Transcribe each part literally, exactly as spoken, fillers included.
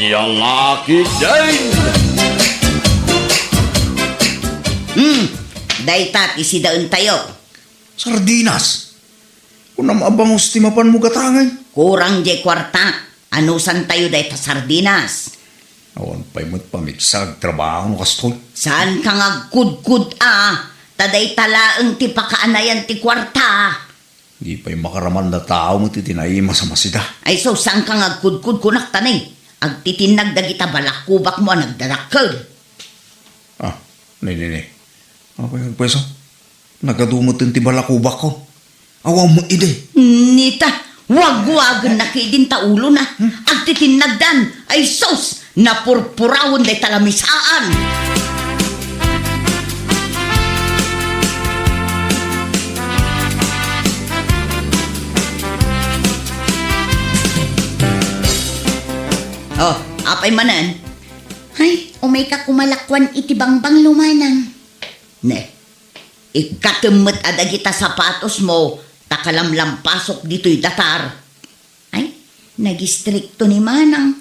Yangaki din! Hmm, dayta ti sidaentayo. Sardinas? Kunam a bangus ti mapanmo gatangen. Kurang diay kuarta. Anusantayo dayta sardinas? Awan pay met pamigsa agtrabaho no kastoy. Saanka nga agkudkod a, ta dayta laeng ti pakaanayan ti kuarta. Di pay makaramanda tao met iti naimas a masida. Ay sus, saanka nga agkudkod kunak ta ne. Agtitinnag dagita balakubakmo a nagdadakkel. Ah, ne, ne, ne. Apay agpayso? Nagadu met ti balakubakko. Awan mo idi. Nita, wagwagen na kidin ta ulo na. Agtitinnagdan. Ay sus, napurpurawen dayta lamisaan. Oh, apay manen? Ay, umay ka kumalakuan iti bangbanglo, manang. Ne, ikkatem met a dagita sapatosmo, ta kalamlampasok ditoy datar. Ay, nagistrikto ni manang.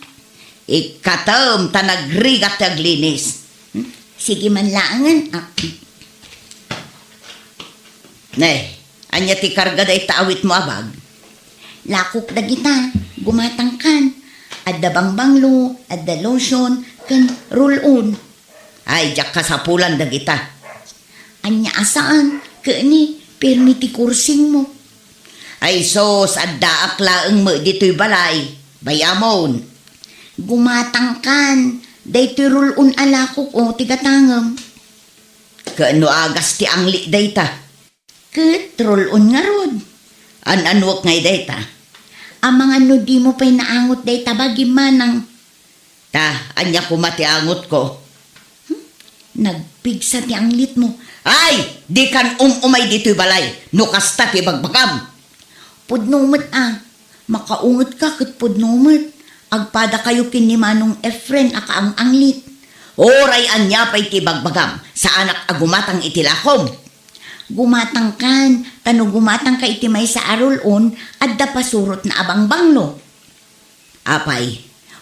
Ikkatem ta nagrigat ti aglinis. Hmm? Sige man laengen. Ah. Ne, ania ti karga dayta awitmo a bag? Lakok dagita, gumatangkan. Adda bangbanglo, adda lotion, ken roll-on. Ay, diak kasapulan dagita. Ania a saan, ken ni, pirmi ti kursingmo. Ay sus, addaak laeng met ditoy balay. Bayamon. Gumatangkan, daytoy roll-on a lakok o ti gatangem. Ken no agas ti anglit dayta. Ket roll-on ngarud. An-anuek ngay dayta? Amangan no dimo pay naangot dayta bagim manang. Ta, ania koma ti angotko? Hmm? Nagpigsa ti anglitmo. Ay! Dikan um-umay ditoy balay, no kasta ti bagbagam. Pudno met a, makaungetka ket pudno met. Agpadakayo ken ni Manong Efren a kaang-anglit. Uray ania pay ti bagbagam, saanak a gumatang iti lakom. Gumatangkan, ta no gumatangka iti maysa a roll-on, adda pasurotna a bangbanglo. Apay,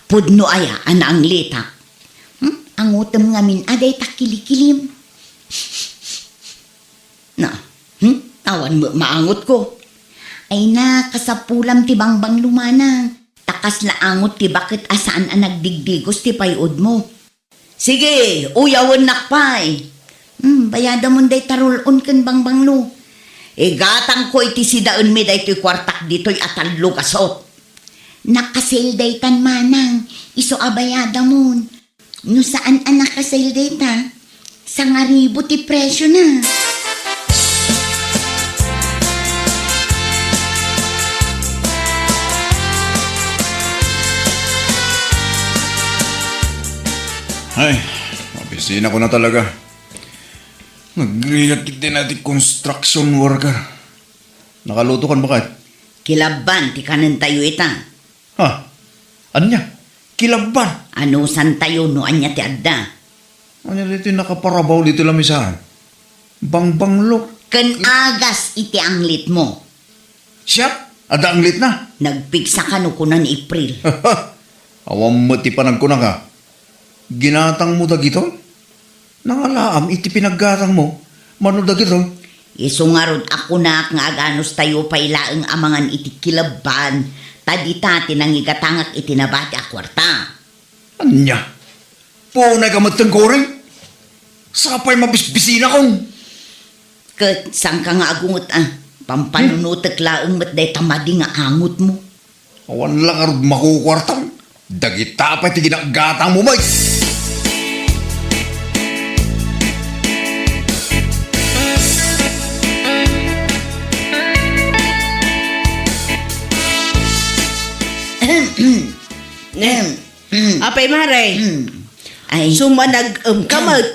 pudno aya a naanglitak? Hmm? Angotem ngamin a dayta kilikilim. Na, hmm? Awan met maangotko. Ay na, kasapulam ti bangbanglo manang. Ta kasla angot ti baket a saan a nagdigdigos ti pay-odmo. Sige, uyawennak pay. Hmm, bayadamon dayta roll-on ken bangbanglo. Igatangko iti sidaenmi daytoy kuartak ditoy a tallo gasut. Naka-sale daytan manang, isu a bayadamon. No saan a naka-sale dayta, sangaribu ti presiona. Ay, mabisinak na talaga. Nagrigat ti dayta construction worker. Nakaluto kan baket? Kilabban ti kanentayo ita. Ha? Ania? Kilabban? Anusantayo no ania ti adda? Ania ditoy nakaparabaw ditoy lamisaan? Bangbanglo. Ken agas iti anglitmo. Siak? Adda anglitna? Nagpigsa kano kuna ni April. Awan met ti panagkunaka. Ginatangmo dagitoy? Nangalaam iti pinaggatangmo, mano dagitoy? Isu ngarud a kunak nga aganustayo pay laeng a mangan iti kilabban, ta dita ti nangigatangak iti nabati a kuarta. Ania? Punay ka met ken kuring? Sapay mabisbisinakon. Ket saanka nga agunget a, pampanunotek laeng met dayta madi nga angotmo. Awan la ngarud makukuartam. Dagita pay ti ginaggatangmo met. Ahem. Apay, Mare? Hmm. Ay. Sumanag-em ka met.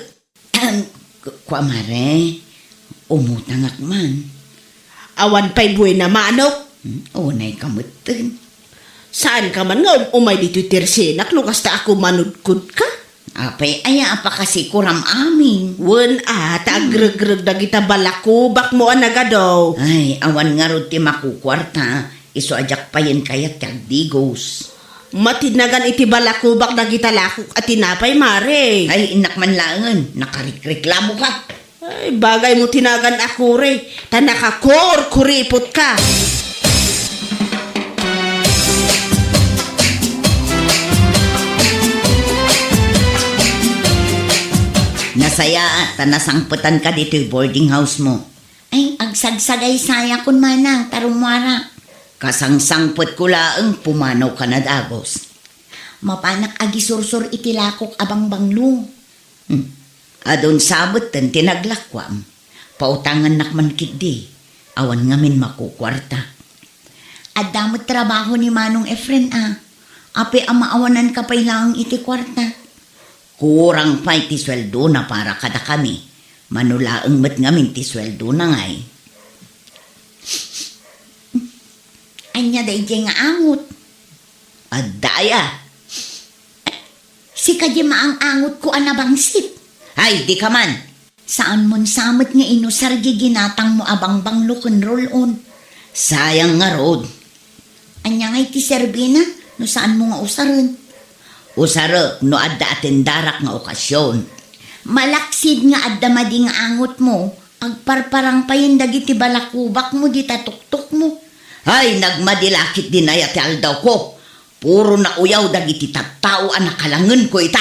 Ahem, ku-, kua, Mare, umutangak man. Awan pay buena manok? Hmm, unay ka metten. Saanka man nga um-, umay ditoy tersenak no kasta a kumanudkodka? Apay, aya a pakasikuram amin. Wen a, ta agregreg dagita balakubakmo a nagadu. Ay, awan ngarud ti makukuarta, isu a diak payen kayat ti agdigos. Matinagan iti balakubak dagita lakok a tinapay, Mare. Ay, innak man laengen, nakarikreklamoka. Ay, bagay mo tinagan a kuri, ta nakakurkuripot ka. Nasayaat ta nasangpetanka ditoy boarding house mo. Ay, agsagsagaysayakon, Manang, ta rummuara. Kasangsangpetko laeng, pumanawka na dagus. Mapanak agisursor iti lakok a bangbanglo. Hmm. Adun sa metten ti naglakuam. Pautangannak man ketdi. Awan ngamin makukuarta. Adda met trabaho ni Manong Efren a. Apay a maawananka pay laeng iti kuarta? Kurang pay ti sueldona para kadakami. Mano laeng met ngamin ti sueldona ngay. Ania daydiay nga angot? Adda aya. Sika di maang-angotko a nabangsit. Ay, dika man. Saanmon sa met nga inusar di ginatangmo a bangbanglo ken roll-on. Sayang ngarud. Ania ngay ti serbina no saanmo nga usaren? Usarek no adda atendarak nga okasion. Malaksid nga adda madi nga angotmo, agparparang payen dagiti balakubakmo dita tuktokmo. Ay, nagmadi la ketdin aya ti aldawko. Puro nauyaw dagiti tattao a nakalangenko ita.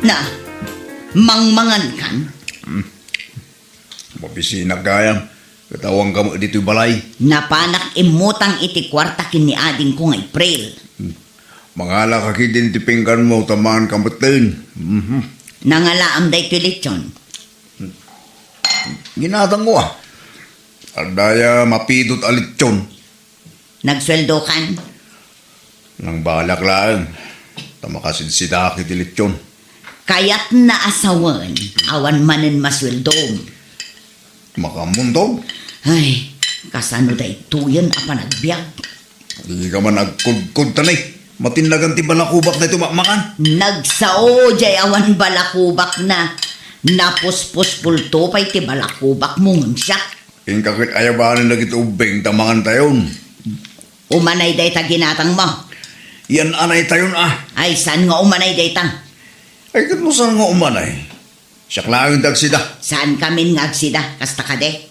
Na, mangmangankan? Mabisinak gayam, ket awanka met ditoy balay. Napanak immutang iti kuarta ken ni adingko nga April. Mangalaka ketdin ti pingganmo, ta manganka metten. Mhm. Nangalaam daytoy lechon. Ginatangko, a. Adda aya mapidot a lechon. Nagsueldokan? Nangbalak laeng, ta makasidsidaak iti lechon. Kayatna a sawen, awan manen masueldom. Makaammontog? Ay, kasano daytoyen a panagbiag? Dika man agkudkudta ni. Matinagan ti balakubak daytoy makmakan. Nagsao diay awan balakubakna. Napuspuspulto pay ti balakubakmo ngem siak. Inka ket ayabanen dagiti ubbing ta mangantayon. Umanay dayta ginatangmo. Yan-anaytayon a. Ay, saan nga umanay dayta? Ay, ket no saan nga umanay? Siak laeng ti agsida. Saankamin nga agsida, kasta kadi?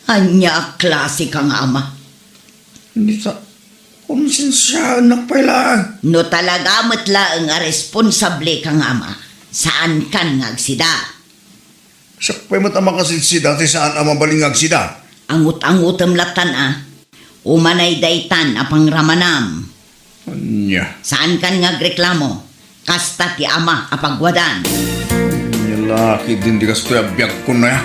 Ania a klaseka nga ama? Dita, konsensiaennak pay laeng. No talaga met laeng a responsableka nga ama, saankan nga agsida. Siak pay met a makasidsida ti saan a mabalin nga agsida. Angut-angutem lattan a. Umanay daytan a pangramanam. Ania? Saankan nga agreklamo. Kasta ti ama a pagwadan. Ania la ketdin ti kastoy a biagkon aya?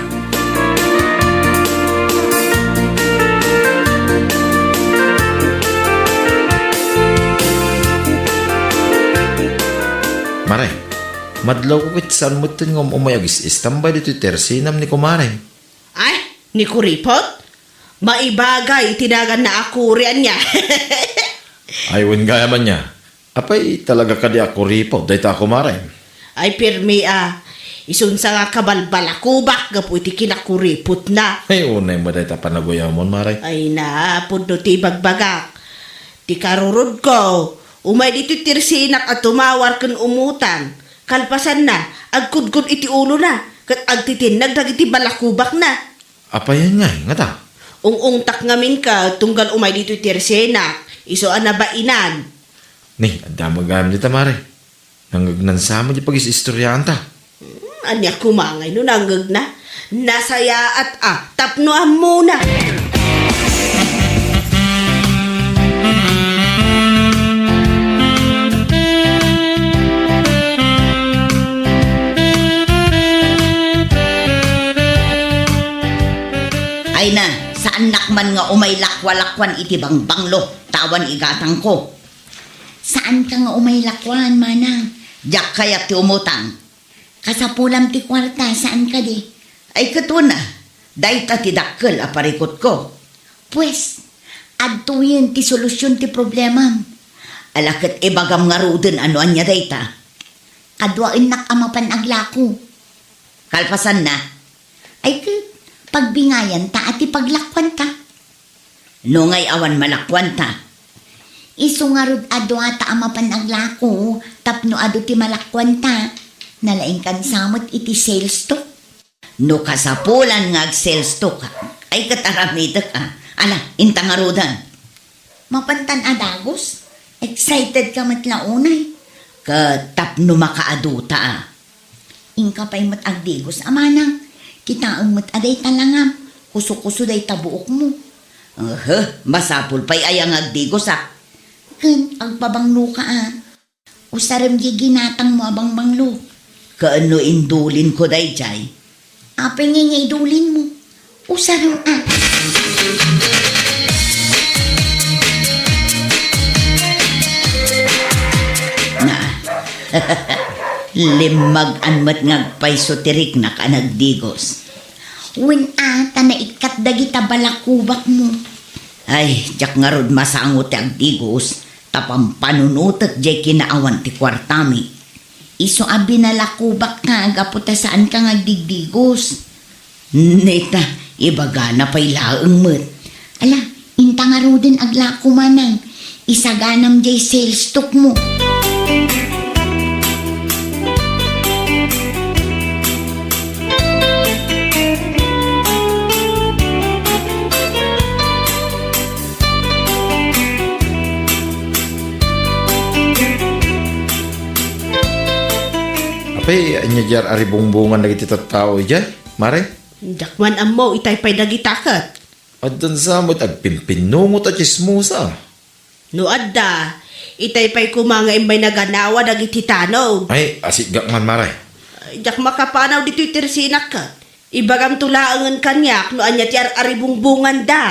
Mare, madlawko ket saan metten nga um-umay agis-istambay ditoy tersinam ni kumare. Ay, ni kuripot? Maibagay iti naganna a kuri ania. Ay, wen gayam ania. Apay talaga kadi a kuripot dayta a kumare? Ay, pirmi a. Isunsa nga kabalbalakubak gapu iti kinakuripotna. Ay, unay mo dayta panaguyawmon, mare. Ay na, pudno ti ibagbagak. Ti karurodko, umay ditoy tersinak a tumawar ken umutang. Kalpasanna, agkudkod iti ulona, ket agtitinnag dagiti balakubakna. Apayen ngay, ngata? Ung-ungtak ngamin ket tunggal umay ditoy tersinak, isu a nabainan. Ni, adda met gayam dita, mare. Nangngegnan sa met di pagis-istoriaanta. Hmm, ania koma ngay no nangngegna? Nasayaat a tapno ammona. Ay na, saannak man nga umay lakualakuan iti bangbanglo, ta awan igatangko. Saanka nga umay lakuan, manang? Diak kayat ti umutang. Kasapulam ti kuarta, saan kadi? Ay, ket wen a, dayta ti dakkel a parikutko. Pues, adtoyen ti solusion ti problemam. Ala ket ibagam ngaruden a no ania dayta. Kaduaennak a mapan aglako. Kalpasanna? Ay ket, pagbingayanta a ti paglakuanta. No ngay awan malakuanta? Isu ngarud a duata a mapan aglako tapno adu ti malakuanta. Nalaingkan sa met iti sales talk. No kasapulan nga ag-sales talk, ay ket aramidek a. Ala, inta ngaruden. Mapantan a dagus? Excited ka met la unay. Ket tapno makaaduta a. Inka pay met agdigos a manang. Kitaem met a dayta langam. Kuso-kuso dayta buokmo. Ehe, masapul pay aya nga agdigosak. Ken agpabangloka a. Usarem diay ginatangmo a bangbanglo. Ken no indulinko daydiay? Apay ngay nga idulinmo? Usarem a. Na, limmag-an met nga agpayso ti riknak a nagdigos. Wen a, ta naikkat dagita balakubakmo. Ay, diak ngarud masango ti agdigos. Ta pampanunotek diay kinaawan ti kuartami. Isu a binalakubakka gapu ta saanka nga agdigdigos. Neta, ibagana pay laeng met. Ala, inta ngaruden aglako manang. Isaganam diay sales talkmo. Apay, ania diay ar-aribungbungan dagiti tattao idiay, Mare? Diak man ammo, itay pay dagita ket. Addan sa met agpimpinnungot a tsismosa. No adda, itay pay koma nga immay naganawa dagiti tanong. Ay, asitgak man, Mare. Ay, diak makapanaw ditoy tersinak ket. Ibagamto laengen kaniak no ania ti ar-aribungbunganda.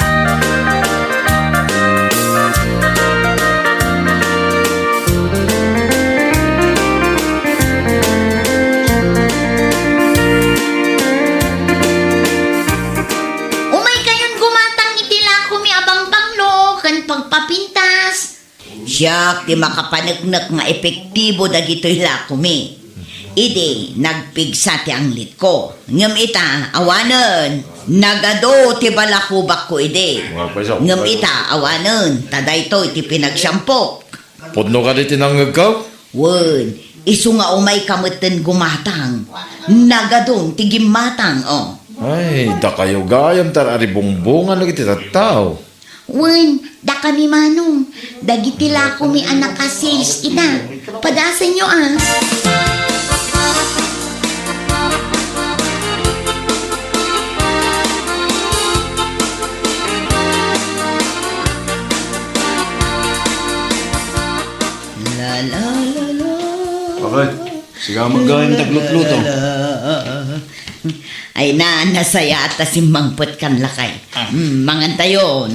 Umaykayon gumatang iti lakomi a bangbanglo ken pagpapintas. Siak ti makapaneknek nga epektibo dagitoy lakomi. Idi nagpigsa ti anglitko. Ngem ita, awanen, nagadu ti balakubakko idi. Ngem ita, awanen, ta daytoy ti pinagsyampok. Pudno kadi ti nangngegko? Wen, isu nga umayka metten gumatang. Nagadun ti gimmatang, o. Ay, dakayo gayam ti ar-aribungbungan dagiti tattao. Wen, dakami manong, dagiti lakomi a naka-sales ita. Padasenyo a. La, la, la, la. Bakit? Siga met gayam ti aglutluto. Ay na, nasaya ta simmangpetkan, lakay. Ah. Mm, mangantayon.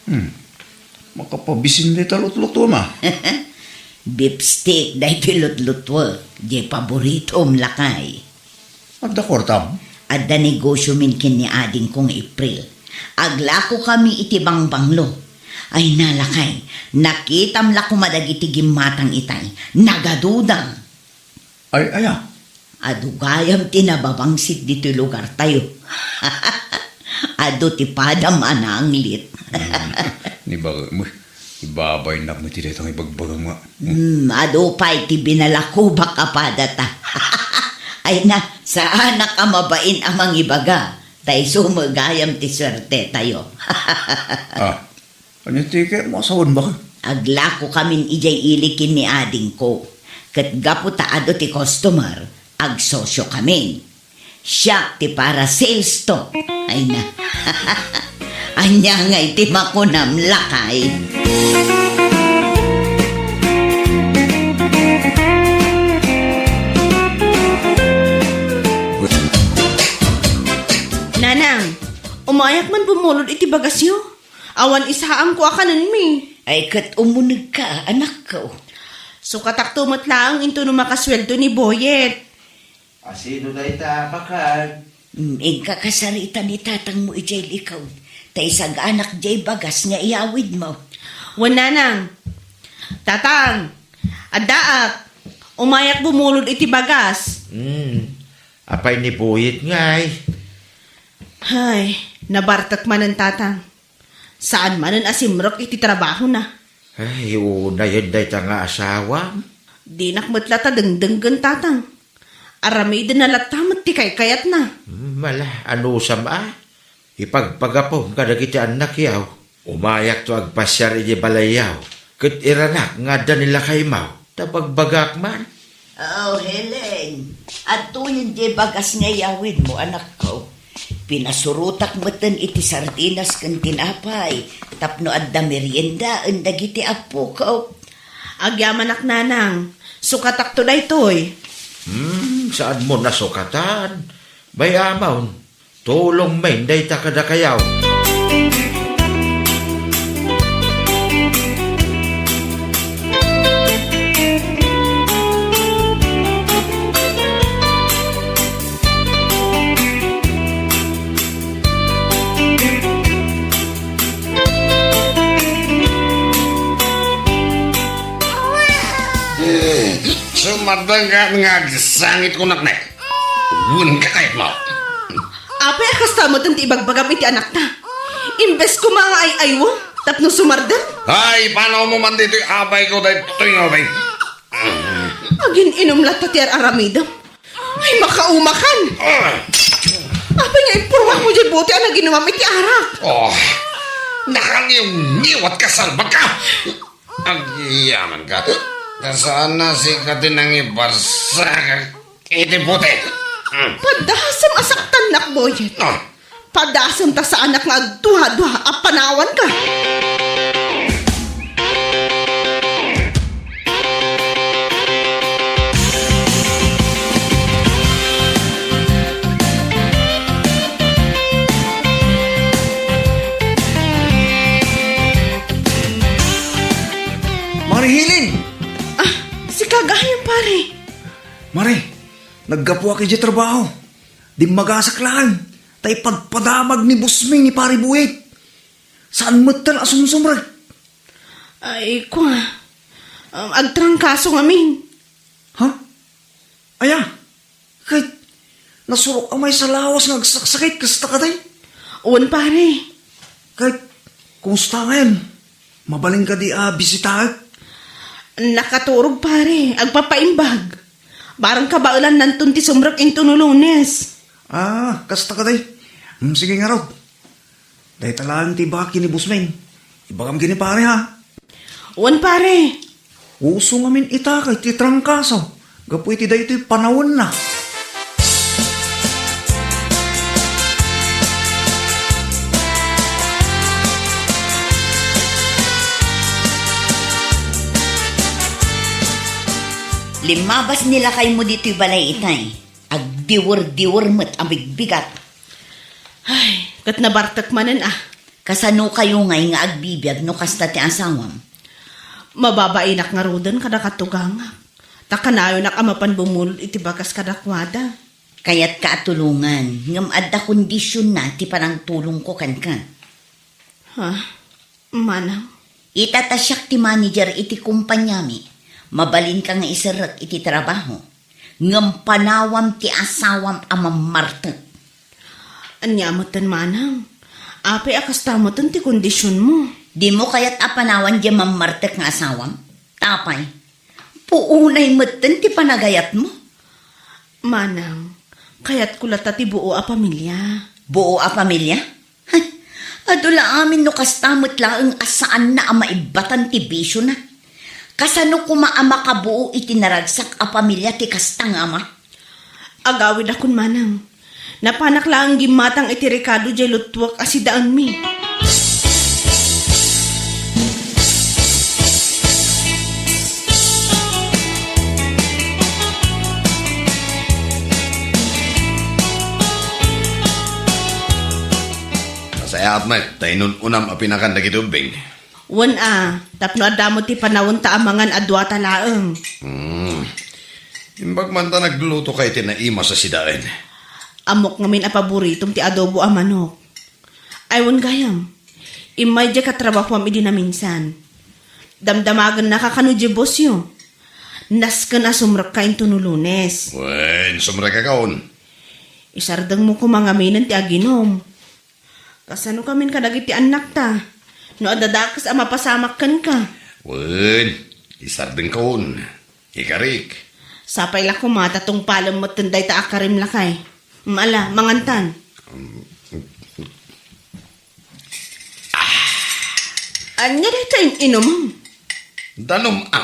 Hmm. Makapabisin dayta lutlutuem a. Beef steak daytoy lutlutuek. Diay paboritom, lakay. Adda kuartam? Adda negosiomin ken ni adingko nga April. Aglakokami iti bangbanglo. Ay na, lakay, nakitam la koma dagiti gimmatang itay. Nagaduda. Ay, aya? Adu gayam ti nababangsit ditoy lugartayo. Adu ti padam a naanglit. Hmm. Ni ba-, mo, ibabaynak met iti dayta nga ibagbagam nga. Hmm, adu pay ti binalakubak a padata. Ay na, saanak a mabain a mangibaga. Ta isu met gayam ti suertetayo. Ah, ania ti kayatmo a sawen, baket? Aglakokamin idiay ili ken ni adingko. Ket gapu ta adu ti customer, agsosiokamin. Siak ti para sales talk. Ay na. Ania ngay ti makunam, lakay? Nanang, umayak man bumulod iti bagasyo. Awan isaamko a kanenmi. Ay, ket umunegka, anakko. Sukatakto met laeng intono makasueldo ni Boyet. Asino dayta, baket? Mm, inka kasarita ni tatangmo idiay likod, ta isaganak diay bagas nga iyawidmo. Wen, nanang. Tatang, addaak. Umayak bumulod iti bagas. Hmm. Apay ni Buyet ngay? Ay, nabartek manen, Tatang. Saan manen a simrek iti trabahona. Ay, unayen dayta nga asawam. Dinak met latta dengdenggen, Tatang. Aramidenna latta met ti kaykayatna. Hmm, mala, anusam a? Ipagpagapom kadagiti annakyaw. Umayakto agpasiar idiay balayyaw, ket iranak nga adda ni lakaymaw, ta bagbagak man. Oh, Helen, adtoyen diay bagas nga iyawidmo, anakko. Pinasurotak metten iti sardinas ken tinapay tapno adda meriendaen dagiti appokok. Agyamanak, Nanang. Sukatakto daytoy. Hmm, saanmo nasukatan? Bay-amon, tulongmin dayta kadakayaw. Sumadengka nga agsangit kunak ne. Wen ka kayatmo. Apay a kasta metten ti ibagbagam iti anakta? Imbes koma nga ay-aywem tapno sumardeng? Ay, panawmo man ditoy abayko daytoy nga ubing. Agin-inom latta ti ar-aramidem. Ay, makaumakan! Ah! Apay nga impurmakmo diay bote a naginumam iti arak? Oh, nakangiwngiwat ka, salbag ka! Agyamanka. Ta saan a sika ti nangibarsak iti bote. Mm. Padasem a saktannak, Boyet. Ah. Padasem ta saanak nga agduadua a panawanka. Mare Helen! Ah, sika gayam, pare. Mare, naggapuak idiay trabaho. Dimmagasak laeng, ta ipadpadamag ni Boss May ni Pare Boyet. Saan metten a sumsumrek. Ay, kua. Um, agtrangkaso ngamin. Ha? Aya? Ket nasurok a maysa lawas nga agsaksakit, kasta kadi? Wen, pare. Ket kumusta ngayen? Mabalin kadi a bisitaek? Nakaturog, pare. Agpapaimbag. Barang kabaelannanton ti sumrek intono Lunes. Ah, kasta kadi. Hmm, sige ngarud. Dayta laeng ti baki ni Boss May. Ibagam ken ni pare, ha? Wen, pare. Uso ngamin ita ket ti trangkaso gapu iti daytoy panawenna. Limmabas ni lakaymo ditoy balay itay. Agdiwer-diwer met a bigbigat. Ay, ket nabartek manen a. Kasano kayo ngay nga agbibiag no kasta ti asawam? Mababainak ngaruden kada katugangak. Ta kanayonak a mapan bumulod iti bagas kadakuada. Kayatka a tulongan, ngem adda kondisionna ti panangtulongko kenka. Ha? Manang? Ita ta siak ti manager iti kompaniami, mabalinka nga iserrek iti trabaho, ngem panawam ti asawam a mammartek. Ania metten, manang? Apay a kasta metten ti kondisionmo? Dimo kayat a panawan diay mammartek nga asawam? Tapay, puonay metten ti panagayatmo. Manang, kayatko latta ti buo a pamilia. Buo a pamilia? Hay, adu la amin no kasta met laeng a saanna a maibbatan ti bisiona. Kasano koma a makabuo iti naragsak a pamilia ti kasta nga ama? Agawidakon, manang. Napanak laeng gimmatang iti rekado diay luttuak a sidaenmi. Nasayaat met ta inun-unam a pinakan dagiti ubbing. Wen a, tapno adda met ti panawenta a mangan a duata laeng. Hmm. Imbag man ta nagluto ka iti naimas a sidaen. Ammok ngamin a paboritom ti adobo a manok. Ay, wen gayam. Immay diay katrabahoam idi naminsan. Damdamagennaka kano diay bossyo. Nasken a sumrekka intono Lunes. Wen, sumrekka kaon. Isardengmo koma ngaminen ti aginum. Kasano kamin kadagiti annakta? No adda dakes a mapasamak kenka. Wen, isardengkon. Ikarik. Sapay la koma ta tungpalem metten dayta a karim, lakay. Ala, mangantan. Ania dayta in-inumem? Danum a.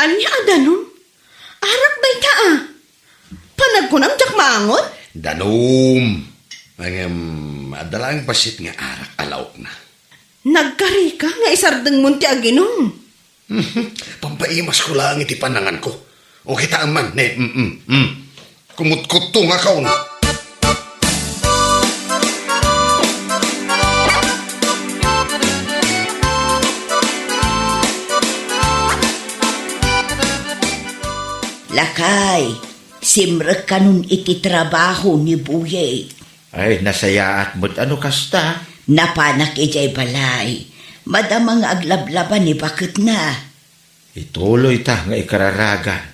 Ania a danum? Arak dayta a. Panagkunam, diak maangot? Danum. Ngem, adda laeng bassit nga arak a laokna. Nagkarika nga isardengmon ti aginum. Pampaimasko laeng iti pananganko. O kitaem man, ne, mm, mm, mm. Kumutkutto nga kaon. Lakay, simrek kanon iti trabaho ni Buyet. Ay, nasayaat met a no kasta. Napanak idiay balay. Madama nga aglablaba ni baketna. Ituloyta nga ikararagan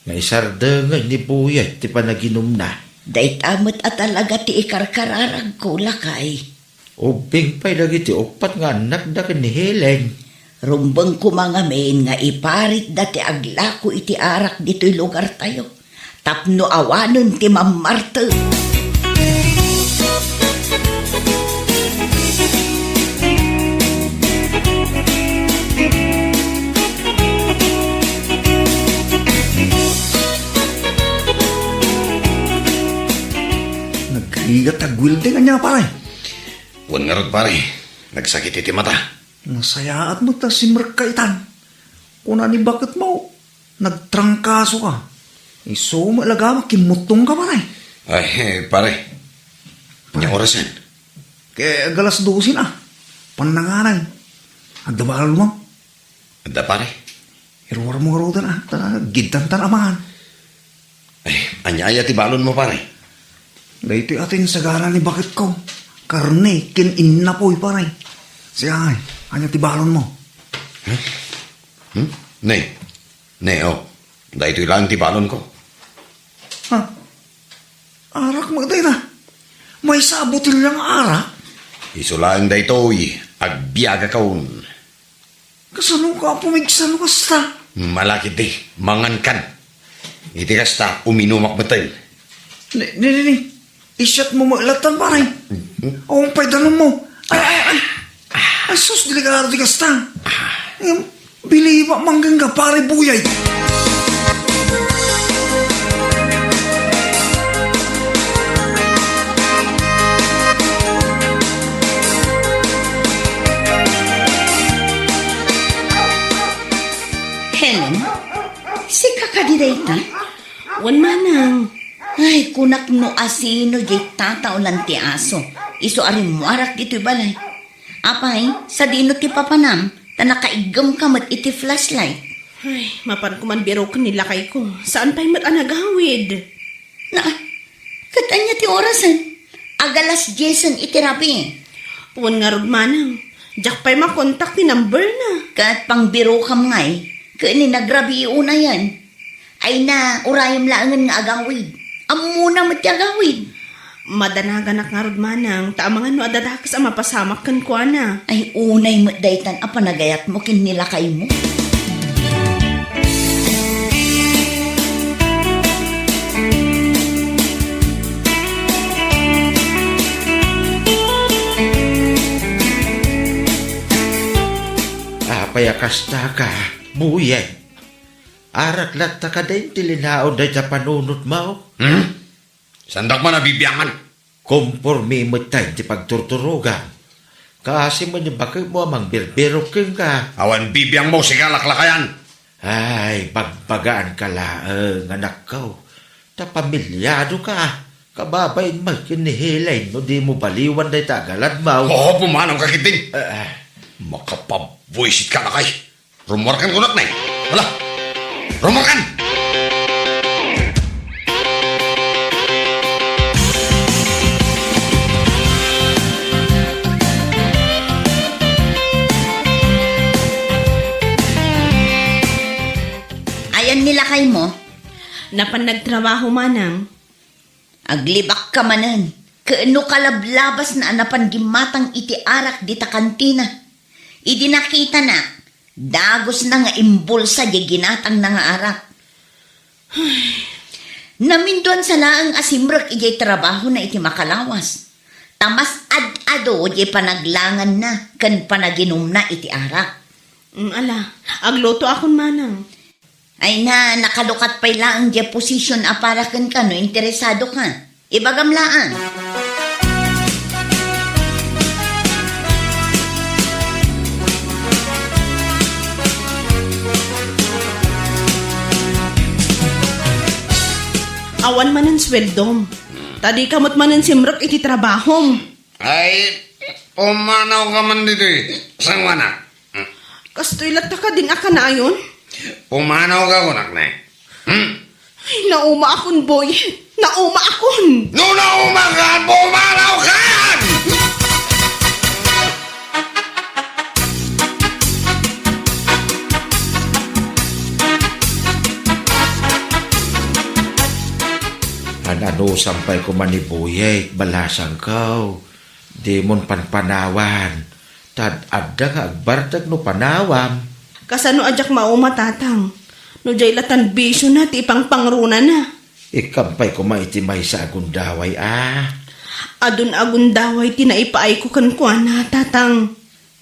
nga isardengen ni Buyet ti panaginumna. Dayta met a talaga ti ikarkararagko, lakay. Ubbing pay dagiti uppat nga annakda ken ni Helen. Rumbeng koma ngamin nga iparitda ti aglako iti arak ditoy lugartayo tapno awanen ti mammartek. Nagrigat ti agwilding ania, pare? Wen ngarud, pare. Nagsakit iti mata. Nasayaat met ta simrekka itan. Kuna ni baketmo, nagtrangkasoka. Isu met la gama, kimmuttongka, pare. Ay, eh, pare. Ania orasen? Ket agalas dose na. Pannanganay. Adda balonmo? Adda, pare. Iruarmo ngaruden, a. Ta giddantan a mangan. Ay, ania aya ti balonmo, pare? Daytoy a ti insagana ni baketko. Karne ken innapoy, pare. Siak, ania ti balonmo? Hmm? Hmm? Ne. Ne, o. Daytoy laeng ti balonko. Ha? Arak met dayta. Maysa a botelya nga arak? Isu laeng daytoy. Agbiagakon. Kasanoka a pumigsa no kasta? Malakit di, mangankan. Iti kasta, uminumak metten. Ni, ni, ni, ni. Isyatmo met lattan, pare. Awan pay danummo. Ay, ay, ay. Ay, sus, delikado ti kasta. Ngem, bilibak man kenka, pare Buyay. Helen, sika kadi dayta? Wen, manang. Ay, kunak no asino diay tataulan ti aso. Isu a rimmuarak ditoy balay. Apay, sadino ti papanam, ta nakaiggemka met iti flashlight? Ay, mapanko man biroken ni lakayko. Saan pay met a nagawid? Na, ket ania ti orasen? Agalas diesen iti rabii. Wen ngarud, manang. Diak pay makontak ti number na. Ket pangbirokam ngay, ket ni nagrabii unayen. Ay na, urayem laengen nga agawid. Ammona met ti agawid. Madanaganak ngarud, manang, ta amangan no adda dakes a mapasamak kenkuana. Ay, unay met daytan a panagayatmo ken ni lakaymo. Apay a kastaka, Buyay? Arak latta kadin ti linaon dayta panunotmo? Hmm? Saandak man a bibiangan. Kompormi met ti pagturturogam. Kaasi met ni baketmo a mangbirbirok kenka. Awan bibiangmo, sika laklakayan. Ay, bagbagaanka laeng, anakko. Ta pamilyado ka. Kababain met ken ni Helen no dimo baliwan dayta agaladmo. Oo, pumanawka ketdin. Ah, ah. Makapabuisit ka, lakay. Rummuarkan kunak, ne. Hala! Rummuarkan! Napan nagtrabaho, manang. Aglibakka manen, ken no kalablabasna a napan gimmatang iti arak dita kantina. Idi nakitanak, dagusna nga imbulsa diay ginatangna nga arak. Naminduan sa laeng a simrek idiay trabahona iti makalawas. Ta mas ad-adu diay panaglanganna ken panaginumna iti arak. Mm, ala, aglutoakon, manang. Ay na, nakalukat pay laeng diay position a para kenka no interesado ka. Ibagam laeng. Awan manen sueldom. Ta dika met manen simrek iti trabahom. Ay, pumanawka man ditoy. Sanguana? Kastoy latta kadin a kanayon? Pumanawka kunak ne. Hmm? Ay, naumaakon, boy. Naumaakon. No naumakan, pumanawkan! An-anusam pay koma ni Buyet, balasangko. Dimon panpanawan. Ta ad-adda nga agbartek no panawam. Kasano a diak mauma, tatang? No diay latan bisiona ti ipangpangrunana. Ikkam pay koma iti maysa a gundaway a. Adun a gundaway ti naipaayko kenkuana, tatang.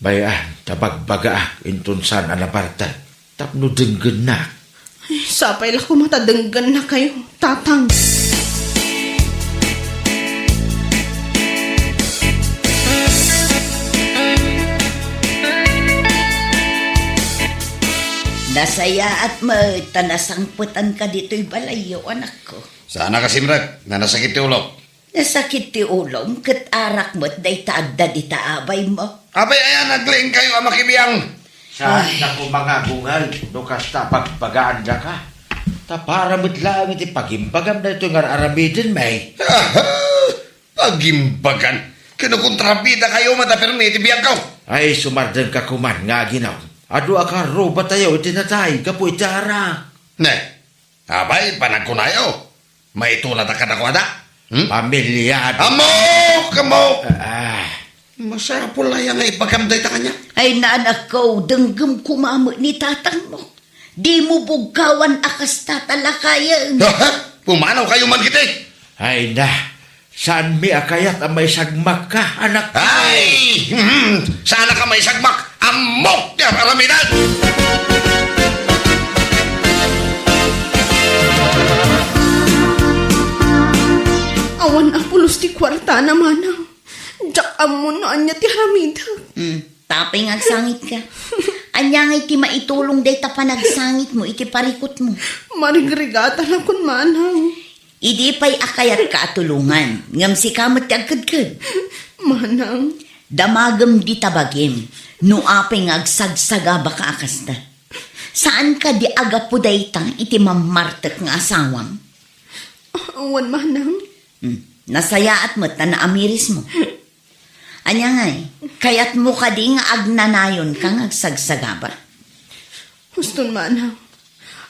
Bay-an, ta bagbagaak inton saan a nabartek. Tapno denggennak. Ay, sapay la koma ta denggennakayo, tatang. Nasayaat met ta nasangpetanka ditoy balayyo, anakko. Saan a kasimrek, nasakit ti ulok. Nasakit ti ulom, ket arak met dayta adda dita abaymo. Apay aya naglaingkayo a makibiang? Saan Ay. Nako mangagungal no kasta pagbagaandaka? Ta para met laeng iti pagimbagam daytoy nga ar-aramidenmi. Aha! Pagimbagan? Ken no kontrabidakayo met a permi iti biagko? Ay, sumardengka koman nga aginum. Adu a karrubatayo iti natay gapu iti arak. Ne, apay panagkunayo? Maitulata kadakuada? Hmm? Pamilyada. Ammok! Ammok! Ah. Masapul aya nga ibagam dayta kaniak? Ay, naanakko, denggem koma met ni tatangmo. Dimo bugkawan a kasta ta lakayen. Ha? Pumanawkayo man kiti? Ay na, saanmi a kayat a maisagmakka, anak? Ay! Hmm, saanak a maisagmak? Ammok ti ar-aramidem! Awan a pulos ti kuartana, manang. Diak ammo no ania ti aramidek. Hmm, tapay nga agsangitka. Ania ngay ti maitulong dayta panagsangitmo iti parikutmo? Marigrigatanakon, manang. Idi pay a kayatka a tulongan, ngem sika met ti agkedked. Manang. Damagem dita bagim, no apay nga agsagsagabaka a kasta. Saan kadi a gapu dayta iti mammartek nga asawam? Awan, manang. Hmm, nasayaat met ta naamirismo. Ania ngay, kayatmo kadi nga agnanayonka nga agsagsagaba? Huston, manang.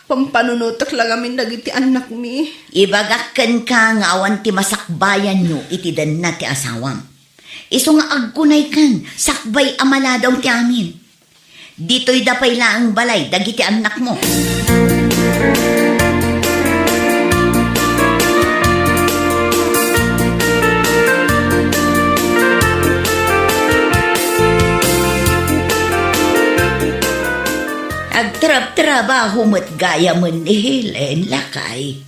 Pampanunotek la ngamin dagiti annakmi. Ibagak kenka nga awan ti masakbayanyo iti denna ti asawam. Isu nga agkunaykan, sakbay a maladaw ti amin. Ditoyda pay laeng balay dagiti annakmo. Agtrabtrabaho met gayamen ni Helen, lakay.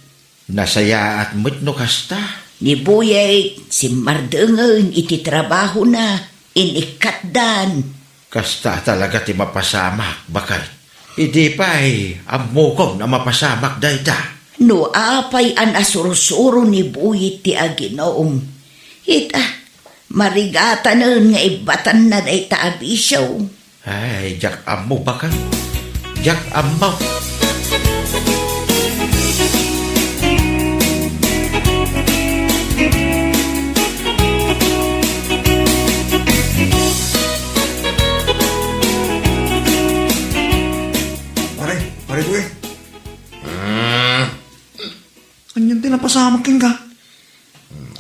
Nasayaat met no kasta. Ni Buyet, simmardengen iti trabahona, inikkatdan. Kasta talaga ti mapasamak, baket. Idi pay, ammokon a mapasamak dayta. No apay a nasursuro ni Buyet ti aginum, ita, marigatanen nga ibbatanna dayta a bisio. Ay, diak ammo, baket. Diak ammo. Pare, pare ko eh. Hmm. Samak kenka.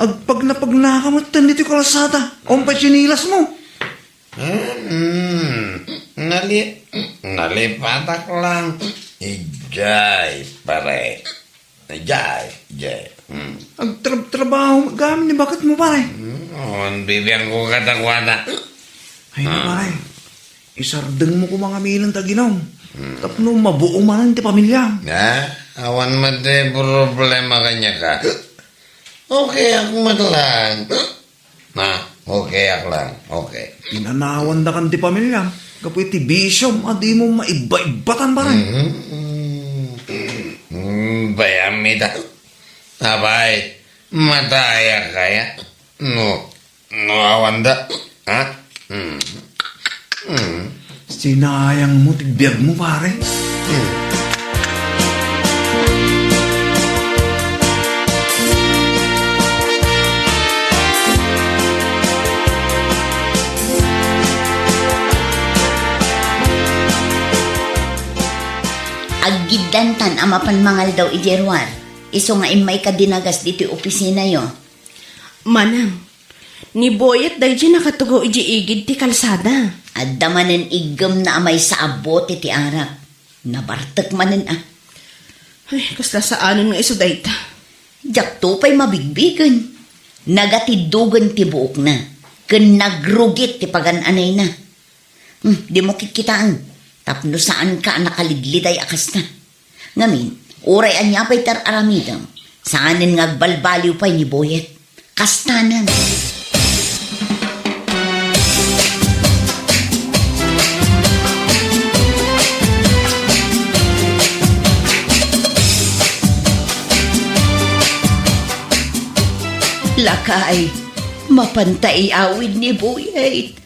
Agpagnapagnaka met ditoy kalsada. Awan pay tsinelas mo. Hmm, nali-, nalipatak lang. Ijay, pare. Ijay, ijay. Hmm. Agtrab-trabaho, gamin ni baket mo, pare. Hmm, on, bibiang ko kadakuada. Ay, na, pare. Isardeng mo koma nga milen ta ginaw. Hmm. Tapno mabuo manen ti pamilya. Ah, awan met ti problema kaniaka. Okay, ak met lang. Na, okay ak lang. Okay. Pinanawan da kan ti pamilya. Gapu iti bisyo, a dimo maibba-ibbatan, pare. Mhm. Mm, bayam ita. Abay, mataya kaya? No, no, awan da. Ha? Mm. Mm. Sinayang mo ti biag mo, pare. Mm. Aggiddantan a mapan mangaldaw idiay ruar, isu nga immayka dinagas ditoy opisinayo. Manang, ni Boyet daydiay nakatugaw idiay igid ti kalsada. Adda manen iggemna a maysa a bote ti arak. Nabartek manen a. Ay, kasla saanen nga isu dayta. Diakto pay mabigbigen. Nagatiddogen ti buokna, ken nagrugit ti pagan-anayna. Hmm, dimo kitkitaen, tapno saanka a nakaligliday a kasta. Ngamin, uray ania pay ti ar-aramidem, saanen nga agbalbaliw pay ni Boyet. Kastanen. Lakay, mapanta iawid ni Boyet.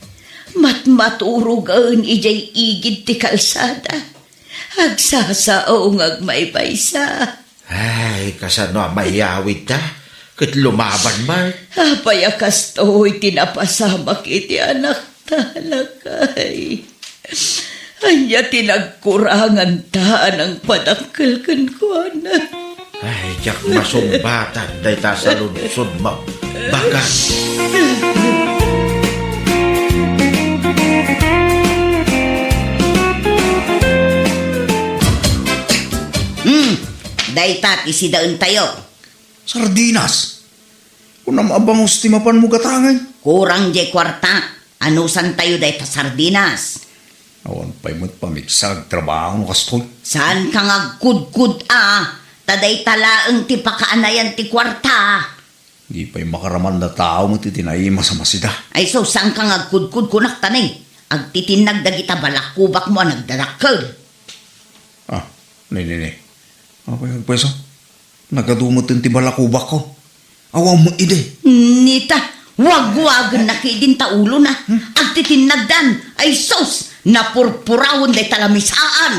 Matmaturogen idiay igid ti kalsada. Agsasao nga agmaymaysa. Ay, kasano a mayawidta? Ket lumaban man. Apay a kastoy ti napasamak iti anakta, lakay? Ania ti nagkuranganta a nangpadakkel kenkuana? Ay, diak masungbatan dayta a saludsod, ma'am. Bagan. Hmm, dayta ti sidaentayo. Sardinas. Kunam a bangus ti mapanmo gatangen. Kurang diay kuarta. Anusantayo dayta sardinas? Awan pay met pamigsa agtrabaho no kastoy. Saanka nga agkudkod a, ta dayta laeng ti pakaanayan ti kuarta. Di pay makaraman a tao met iti naimas a masida. Ay sus, saanka nga agkudkod kunak ta ne, agtitinnag dagita balakubakmo a nagdadakkel. Ah, ne, ne, ne. Apay agpayso? Nagadu met ti balakubakko. Awan met idi. Nita, wagwagennak idin ta ulona. Hmm? Agtitinnagdan. Ay sus, napurpurawen dayta lamisaan.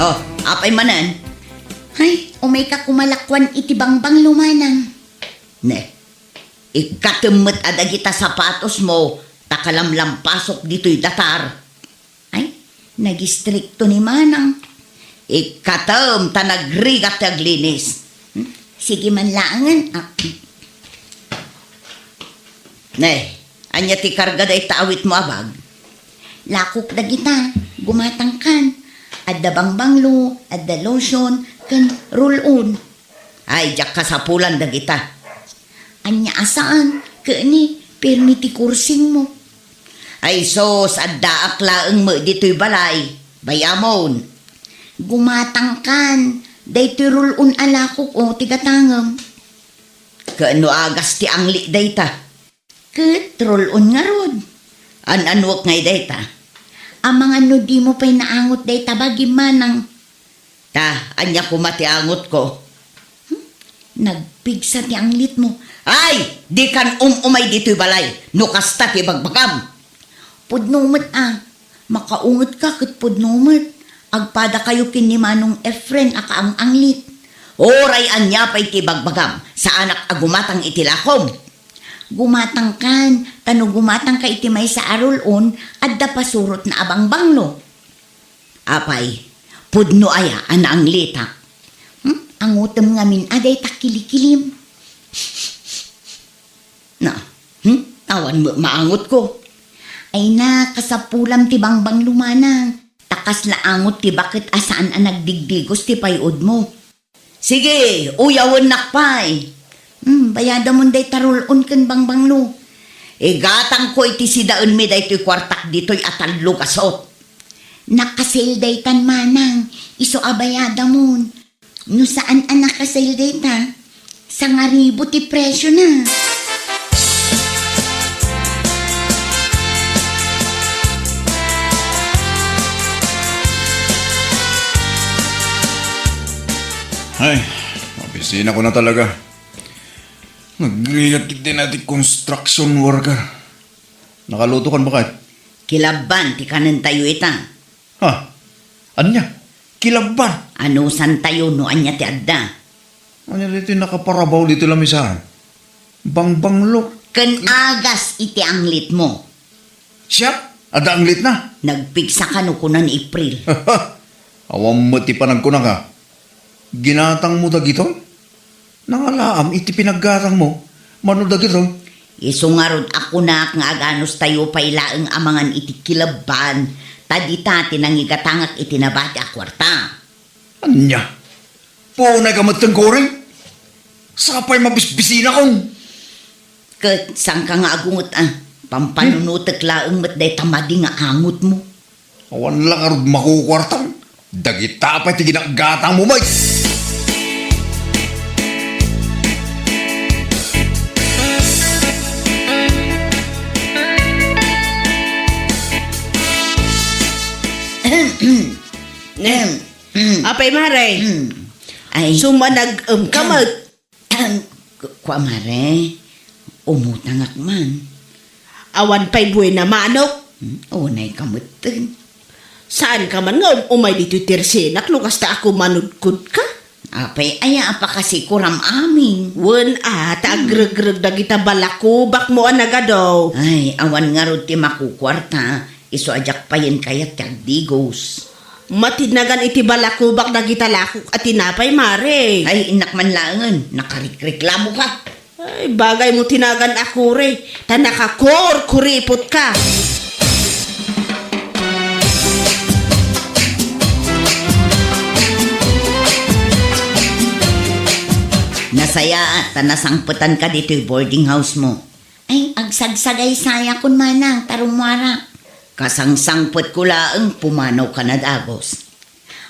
Oh, apay manen? Ay, umayka koma lakuan iti bangbanglo, manang. Ne, ikkatem met a dagita sapatosmo ta kalamlampasok ditoy datar. Ay, nagistrikto ni manang. Ikkatem ta nagrigat ti aglinis. Hmm? Sige man laengen. Ah. Ne, ania ti karga dayta awitmo a bag? Lakok dagita, gumatangkan. Adda bangbanglo, adda lotion, ken roll-on. Ay, diak kasapulan dagita. Ania a saan, ket ni, pirmi ti kursingmo. Ay sus, addaak laeng met ditoy balay. Bayamon. Gumatangkan, daytoy roll-on a lakok, o, ti gatangem. Ket no agas ti angli dayta? Ket roll-on ngarud. An-anuek ngay dayta? Amangan no dimo pay naangot dayta bagim, manang. Ta, ania koma ti angotko? Hmm? Nagpigsa ti anglitmo. Ay, dikan um-umay ditoy balay, no kasta ti bagbagam. Pudno met a, makaungetka ket pudno met. Agpadakayo ken ni Manong Efren a kaang-anglit. Uray ania pay ti bagbagam, saanak a gumatang iti lakom. Gumatangkan, ta no gumatangka iti maysa a rul-on, adda pasurotna a bangbanglo. Apay, pudno aya a naanglitak? Hmm? Angutem ngamin a dayta kilikilim. Na, hmm? Awan met maangotko. Ay na, kasapulam ti bangbanglo manang. Ta kasla angot ti baket a saan a nagdigdigos ti pay-odmo. Sige, uyawennak pay. Hmm, bayadamon dayta rul-on ken bangbanglo. Igatangko iti sidaenmi daytoy kuartak ditoy a tallo gasut. Naka-sale daytan manang, isu a bayadamon. No saan a naka-sale dayta, sangaribu ti presiona. Ay, mabisinak na talaga. Nagrigat iti na ti construction worker. Nakaluto kan baket? Kilabban ti kanentayo ita. Ha? Ania? Kilabban? Anusantayo no ania ti adda? Ania ditoy nakaparabaw ditoy lamisaan? Bangbanglo. Ken agas iti anglitmo. Siak? Adda anglitna? Nagpigsa kano kuna ni April. Awan met ti panagkunaka. Ginatangmo dagitoy? Nangalaam iti pinaggatangmo, mano dagitoy? Isu ngarud a kunak nga aganustayo pay laeng a mangan iti kilabban, ta dita ti nangigatangak iti nabati a kuarta. Ania? Punay ka met ken kuring? Sapay mabisbisinakon. Ket sangka nga agungot a, pampanunotek laeng met dayta madi nga angotmo. Awan la ngarud makukuartam. Dagita pay ti ginaggatangmo met. Apay, mare? Hmm. Ay. Sumanag-em ka met. Ahem, ku-, kua, mare, umutangak man. Awan pay buena manok? Hmm, unay ka metten. Saan ka man nga um-, umay ditoy tersenak no kasta a kumanudkod ka? Apay, aya a pakasikuram amin. Wen a, ta agregreg dagita balakubakmo a nagadu. Ay, awan ngarud ti makukuarta. Isu a diak payen kayat ti agdigos. Matinagan iti balakubak dagita lakok a tinapay, mare. Ay, innak man laengen, nakarikreklamo ka. Ay, bagay mo tinagan a kuri, ta nakakurkuripot ka. Nasayaat, ta nasangpetan ka ditoy boarding house mo. Ay, agsagsagaysayakon manang, ta rummuara. Kasangsangpetko laeng, pumanaw ka na dagus.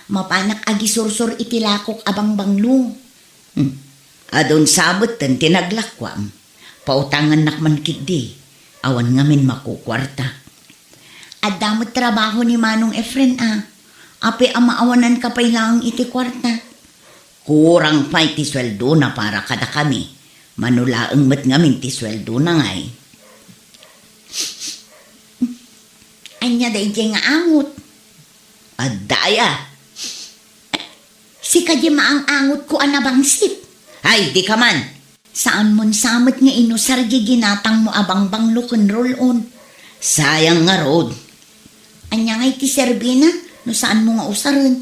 Mapanak agisursor iti lakok a bangbanglo. Hmm. Adun sabetten ti naglakuam. Pautangannak man ketdi. Awan ngamin makukuarta. Adda met trabaho ni Manong Efren a. Apay a maawanan ka pay laeng iti kuarta. Kurang pay ti sueldona para kadakami. Mano laeng met ngamin ti sueldona ngay. Ania daydiay nga angot? Adda aya? Sika di maang-angotko a nabangsit. Ay, di ka man. Saanmon sa met nga inusar di ginatangmo a bangbanglo ken roll-on. Sayang ngarud. Ania ngay ti serbina no saanmo nga usaren?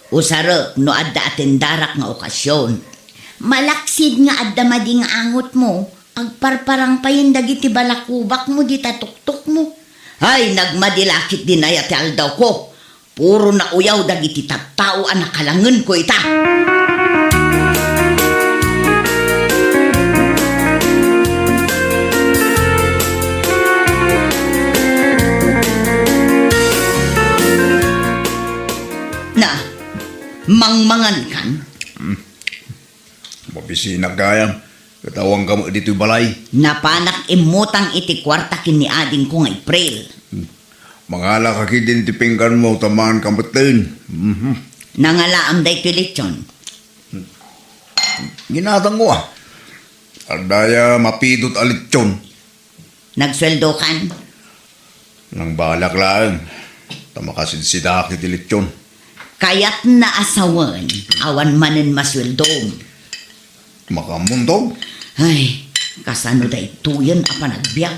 Usarek no adda atendarak nga okasion. Malaksid nga adda madi nga angotmo, agparparang payen dagiti balakubakmo dita tuktokmo. Ay, nagmadi la ketdin aya ti aldawko. Puro nauyaw dagiti tattao a nakalangenko ita. Na, mangmangan kan? Mabisinak gayam, ket awan ka met ditoy balay. Napanak immutang iti kuarta ken ni adingko nga April. Mangala ka ketdin ti pingganmo, ta mangan ka metten. Mhm. Nangalaam daytoy lechon. Ginatangko a. Adda aya mapidot a lechon. Nagsueldokan? Nangbalak laeng. Ta makasidsidaak iti lechon. Kayatna a sawen, awan manen masueldom. Makaammontog? Ay, Kasano daytoyen a panagbiag?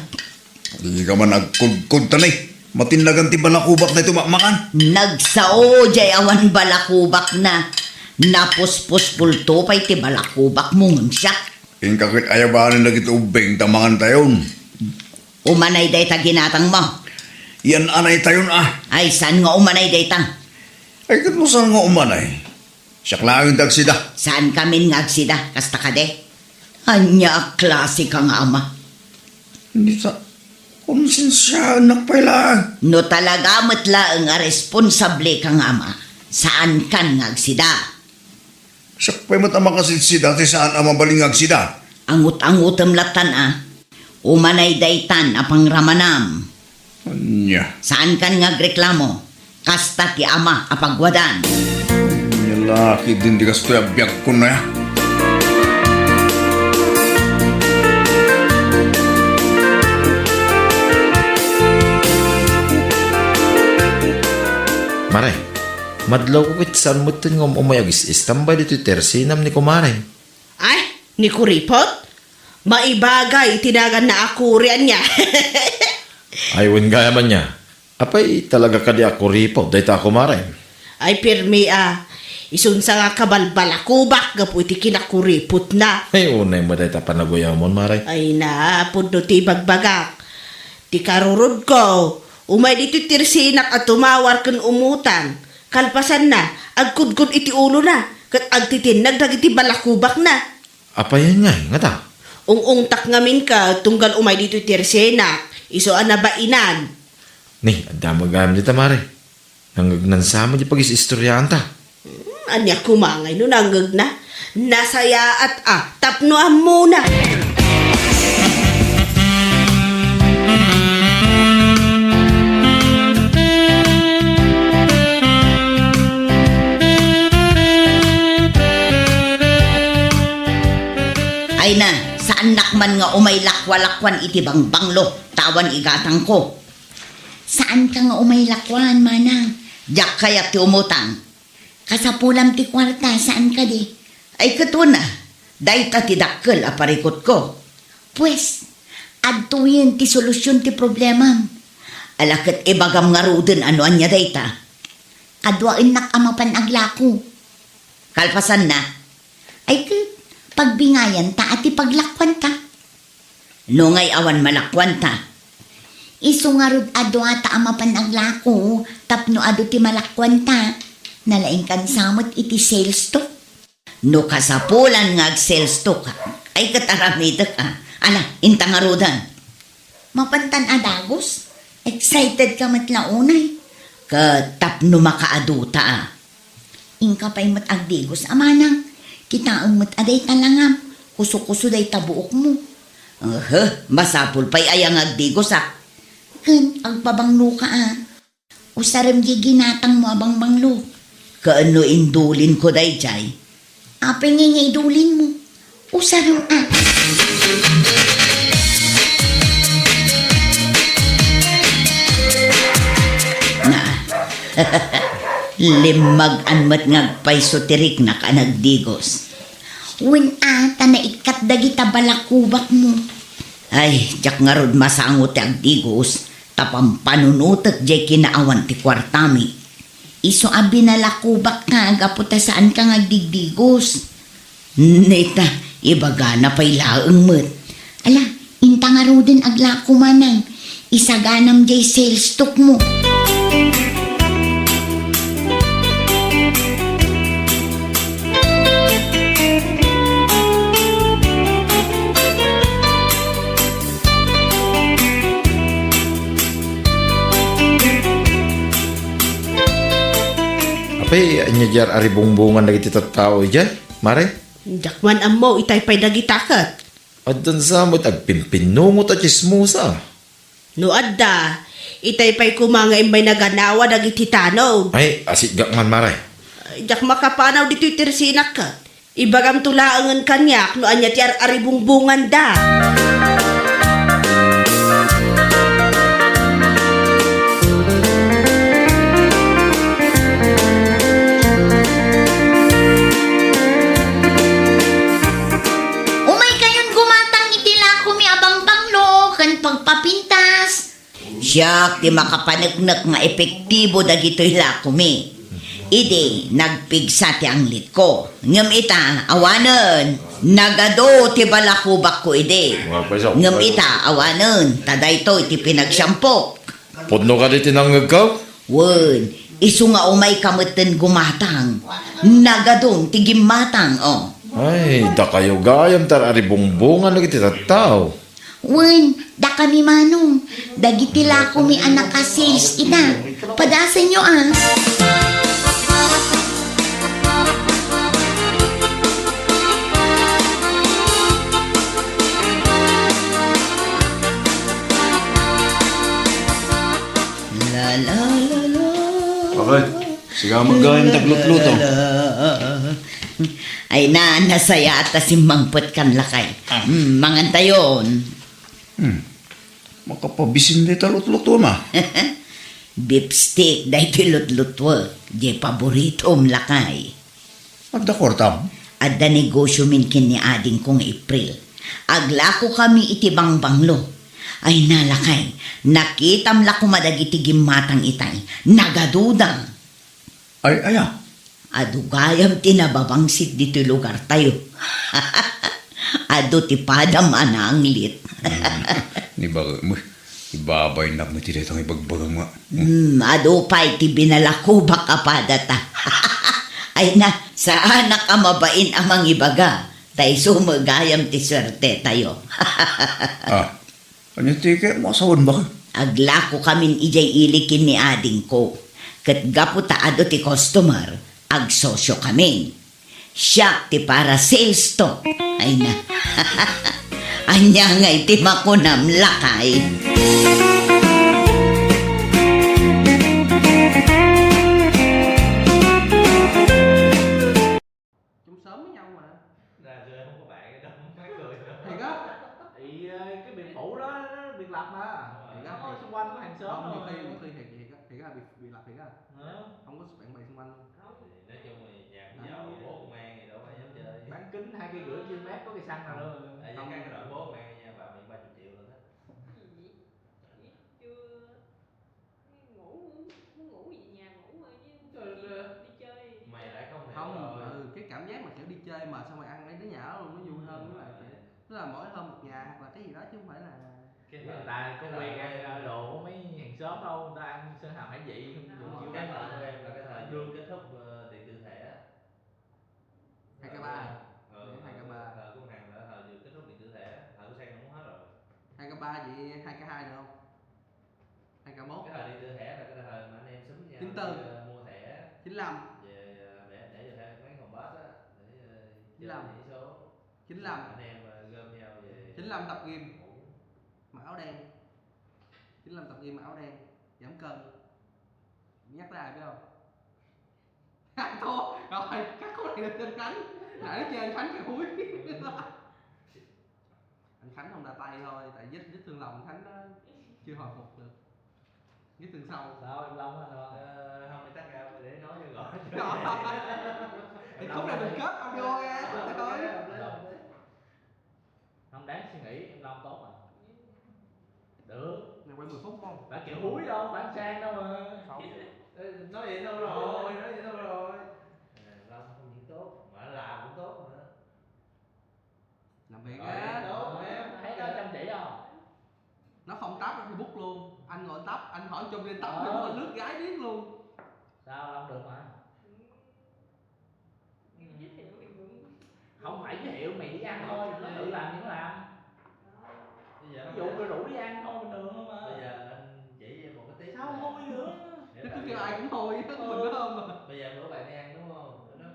Dika man agkudkod, ta ni, matinnagan ti balakubakna iti umakmakan. Nagsao jay awan balakubakna. Napuspuspulto pay ti balakubakmo ngem siak. Inka ket ayabanen dagiti ubbing ta mangantayon. Umanay dayta ginatangmo. Yan-anaytayon a. Ay, saan nga umanay dayta? Ay, ket no saan nga umanay? Siak laeng ti agsida. Saankamin nga agsida, kasta kadi? Ania a klaseka nga ama? Dita, konsensiaennak pay laeng. No talaga met laeng a responsableka nga ama, saankan nga agsida. Siak pay met a makasidsida ti saan a mabalin nga agsida. Angut-angutem lattan a. Umanay daytan a pangramanam. Ania? Saankan nga agreklamo. Kasta ti ama a pagwadan. Ania la ketdin ti kastoy a biagko, aya? Mare, madlawko ket saan metten nga um-umay agis-istambay ditoy tersinam ni kumare. Ay, ni kuripot? Maibagay ti naganna a kuri ania. Ay, wen gayam ania. Apay, talaga kadi a kuripot dayta a kumarem? Ay, pirmi a. Isunsa nga kabalbalakubak gapu iti kinakuripotna. Ay, unay met dayta panaguyamon, mare. Ay na, pudno ti ibagbagak. Ti karurudko, umay ditoy tersinak a tumawar ken umutang. Kalpasanna, agkudkod iti ulona, ket agtitinnag dagiti balakubakna. Apayen ngay, ngata? Ung-ungtak ngamin ket tunggal umay ditoy tersinak, isu a nabainan. Ni, adda met gayam dita, mare. Nangngegnan sa met ti pagis-istoriaanta. Hmm, ania koma ngay no nangngegna? Nasayaat a, tapno ammona. Ay na, saannak man nga umay lakualakuan iti bangbanglo, ta awan igatangko. Saanka nga umay lakuan, manang? Diak kayat ti umutang. Kasapulam ti kuarta, saan kadi? Ay, ket wen a, dayta ti dakkel a parikutko. Pues, adtoyen ti solusion ti problemam. Ala ket ibagam ngaruden a no ania dayta. Kaduaennak a mapan aglako. Kalpasanna, ay ket, pagbingayanta a ti paglakuanta. No ngay awan malakuanta. Isu ngarud a duata a mapan aglako tapno adu ti malakuanta. Nalaingkan sa met iti sales talk. No kasapulan nga ag-sales talk, ay ket aramidek a. Ala, inta ngaruden. Mapantan a dagus? Excited ka met la unay. Ket tapno makaaduta a. Inka pay met agdigos a manang. Kitaem met a dayta langam. Kuso-kuso dayta buokmo. Ehe, masapul pay aya nga agdigos a. Ken agbabanglo ka a. Usarem diay ginatangmo a bangbanglo. Ken no indulinko daydiay? Apay ngay nga idulinmo? Usarem a. Na. Limmag-an met nga agpayso ti riknak a nagdigos. Wen a, ta naikkat dagita balakubakmo. Ay, diak ngarud masango ti agdigos, ta pampanunotek diay kinaawan ti kuartami. Isu a binalakubakka gapu ta saanka nga agdigdigos. Neta, ibagana pay laeng met. Ala, inta ngaruden aglako manang. Isaganam diay sales talk mo. Apay, ania diay ar-aribungbungan dagiti tattao idiay, mare? Diak man ammo, itay pay dagita ket. Addan sa met agpimpinnungot a tsismosa. No adda, itay pay koma nga immay naganawa dagiti tanod. Ay, asitgak man, mare. Ay, diak makapanaw ditoy tersinak ket. Ibagamto laengen kaniak no ania ti ar-aribungbunganda. Umaykayon gumatang iti Siak ti makapaneknek nga epektibo dagitoy lakomi. Idi nagpigsa ti anglitko. Ngem ita, awanen, nagadu ti balakubakko idi. Ngem ita, awanen, ta daytoy ti pinagsyampok. Pudno kadi ti nangngegko? Wen, isu nga umayka metten gumatang. Nagadum ti gimmatang, o. Ay, dakayo gayam ta aribungbongan dagiti tattao. Wen, dakami manong, dagiti lakomi a naka-sales ita. Padasenyo, a. La, la, la, la. Bakit? Sika maggayam ti aglutluto. Ay na, nasayaat ta simmangpetkan, lakay. Ah. Mm, mangantayon. Hmm. Makapabisin dayta lutlutuem, a. Beef steak daytoy lutlutuek, diay paboritom, lakay. Adda kuartam? Adda negosiomin ken ni adingko nga April. Aglakokami iti bangbanglo. Ay na, lakay, nakitam la koma dagiti gimmatang itay. Nagaduda. Ay, aya? Adu gayam ti nababangsit ditoy lugartayo. Adu ti padam a naanglit. Hmm, ni bagem, ibabaynak met ti dayta nga ibagbagam nga. Hmm, adu pay ti binalakubak a padata. Ay na, saanak a mabain a mangibaga, ta isu met gayam ti suertetayo. Ah, ania ti kayatmo a sawen, baket? Aglakokamin idiay ili ken ni adingko, ket gapu ta adu ti customer, agsosiokamin. Siak ti para sales to. Ay na. Ania ngay ti makunam, lakay? Chúng sớm với nhau mà. Là giờ em không có bạn ở đâu, không có người nữa. Thiệt á? Thì, ờ, cái biệt phủ đó, nó biệt lập mà. Thiệt á? Nó xung quanh có hàng xóm. Không, nhiều khi, nhiều khi thiệt, thiệt á. Thiệt á, bị, bị lập thiệt á. Hả? Không có bạn bè xung quanh luôn. Không, thì nói chung là nhà cũng giàu, bố công an thì đâu có dám chơi. Bán kính hai cây rưỡi kia mát có cây xăng nào đâu. Tại vì không. Cái đội bố công an nha, bà bị ba chục triệu rồi đó. Cái gì vậy? Biết chưa? Ngủ, muốn ngủ về nhà ngủ thôi chứ. Đi, đi chơi. Mày lại không hiểu. Không, rồi. Ừ, cái cảm giác mà kiểu đi chơi mà xong rồi ăn mấy đứa nhà đó luôn, nó vui hơn với lại, kiểu, tức là mỗi hôm một nhà hoặc là cái gì đó chứ không phải là. Cái người ta có quen ăn, ờ, đồ của mấy hàng xóm đâu, người ta ăn sơn hào hải vị không. Cái thời của em là cái thời vừa kết thúc, ờ, điện tử thẻ á. Hai k ba. Ờ, hai k ba. Ờ, cũng hàng đó, thời vừa kết thúc điện tử thẻ á, thời của Sang cũng hết rồi. Hai k ba vậy hai k hai được không? Hai k mốt. Cái thời đi từ thẻ là cái thời mà anh em sắm nhau. Chín tư. Đi, ờ, mua thẻ. Chín lăm. Về, ờ, để, để cho thẻ mấy phòng boss á, để, ờ, chín lăm. Nhảy số. Chín lăm. Anh em, ờ, gom nhau về. Chín lăm tập gym. Ngủ. Mặc áo đen. Chín lăm tập gym mặc áo đen. Giảm cân. Nhắc tới ai biết không? Thua. Rồi, cắt khúc này lên cho anh Khánh. Nãy nó kêu anh Khánh kêu húi. Anh Khánh không ra tay thôi, tại vết, vết thương lòng anh Khánh nó chưa hồi phục được. Vết thương sâu. Sao em Long hả? Ờ, không, mày tắt ra để nói cho gọi. Thì khúc này mình kết audio ra thôi. Không đáng suy nghĩ, em Long tốt mà. Được. Này quay mười phút không? Phải kiểu húi đâu, phải sang đâu mà. Sáu. Ê, nói vậy đâu rồi, nói vậy đâu rồi. À, Long không những tốt, mà làm cũng tốt nữa. Làm việc á. Rồi, tốt, em. Thấy nó chăm chỉ không? Nó không tắt Facebook luôn. Anh gọi tắt, anh hỏi Trung đi tắt, ờ, Facebook, anh lướt gái điếc luôn. Sao Long được mà? Giới thiệu thì cũng. Không phải giới thiệu, mày đi ăn thôi, nó tự làm thì nó làm. Ví dụ mày rủ đi ăn thôi, bình thường thôi mà. Bây giờ anh chỉ cho em một cái tip. Sao hôi nữa? Để cứ kêu ai cũng hôi hết, mình có hôm mà. Bây giờ bữa bạn đi ăn, đúng không? Nó,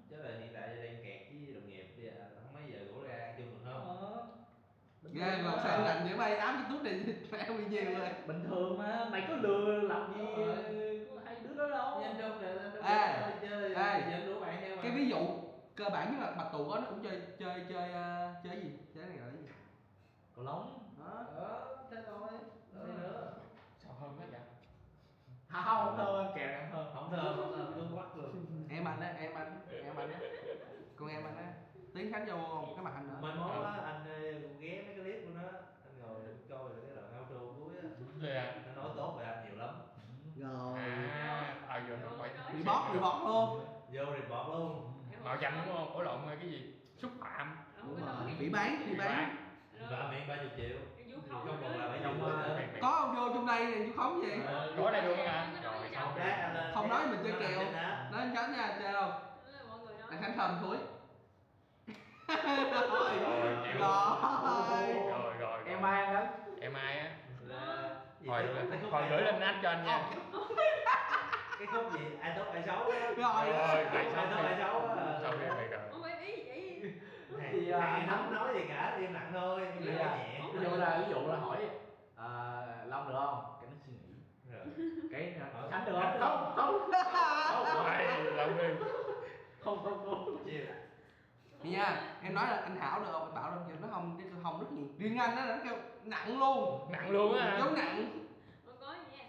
chắc là hiện tại đang kẹt với đồng nghiệp, bây giờ không mấy giờ rủ ra ăn chung được không? Ờ. Ghê mà sao lạnh dữ vậy, áp cái tút này phải không bị nhiều rồi. Bình thường mà, mày cứ lừa làm gì, có hai đứa đó đâu. Ê, ê, cái ví dụ cơ bản nhất là bạch tuộc á, nó cũng chơi, chơi, chơi, ờ, chơi gì? Chơi này gọi là gì? Cầu lông. Hả? Ờ, thế thôi. Sao hơn hết vậy? Không, không thơm, kẹo này không thơm. Không thơm, không thơm, cứ quắt luôn. Em anh á, em anh, em anh á. Con em anh á. Tiếng Khánh Châu không? Cái mặt anh nữa. Mai mốt á, anh, ờ, cũng ghé mấy cái clip của nó, anh ngồi coi được cái đoạn outro cuối á. Dạ. Anh nói Bóp thì bóp luôn. Vô thì bóp luôn. Mạo danh đúng không? Ủa lộn, cái gì? Xúc phạm. Đúng rồi. Phỉ báng, phỉ báng. Và miễn ba chục triệu. Vũ khống Không còn là nữa. bảy chục triệu nữa. Có audio trong đây này, Vũ khống gì? Có đây luôn hả? Rồi sao? Không đá lên. Không nói mình chơi kèo. Trên app. Nói anh Khánh nha, chơi không? Đó là mọi người nói. Anh Khánh thầm thôi. Rồi, chịu. Rồi. Rồi rồi. Em ai đó? Em ai á? Là gì? Hồi Cái khúc hồi ai gửi đó. Lên app cho anh nha. Cái khúc gì? Ai tốt ai xấu á. Rồi. Rồi, ai xấu Ai tốt ai xấu á. Sao cái này rồi? Không phải ý vậy. Thì à, không nói gì cả, im lặng thôi, im lặng nhẹ. Ví dụ là ví dụ là hỏi à, Long được không? Cái nó suy nghĩ. Rồi. Cái Ờ. Khánh được không? Không, không. Ai, Long đi. Không, không, không. Chịu. Nha, em nói là anh Hảo được không? Anh Bảo đâu, giờ nó không, cái Hồng rất nhiều. Riêng anh á, nó kêu nặng luôn. Nặng luôn á. Dấu nặng. Không có gì nha.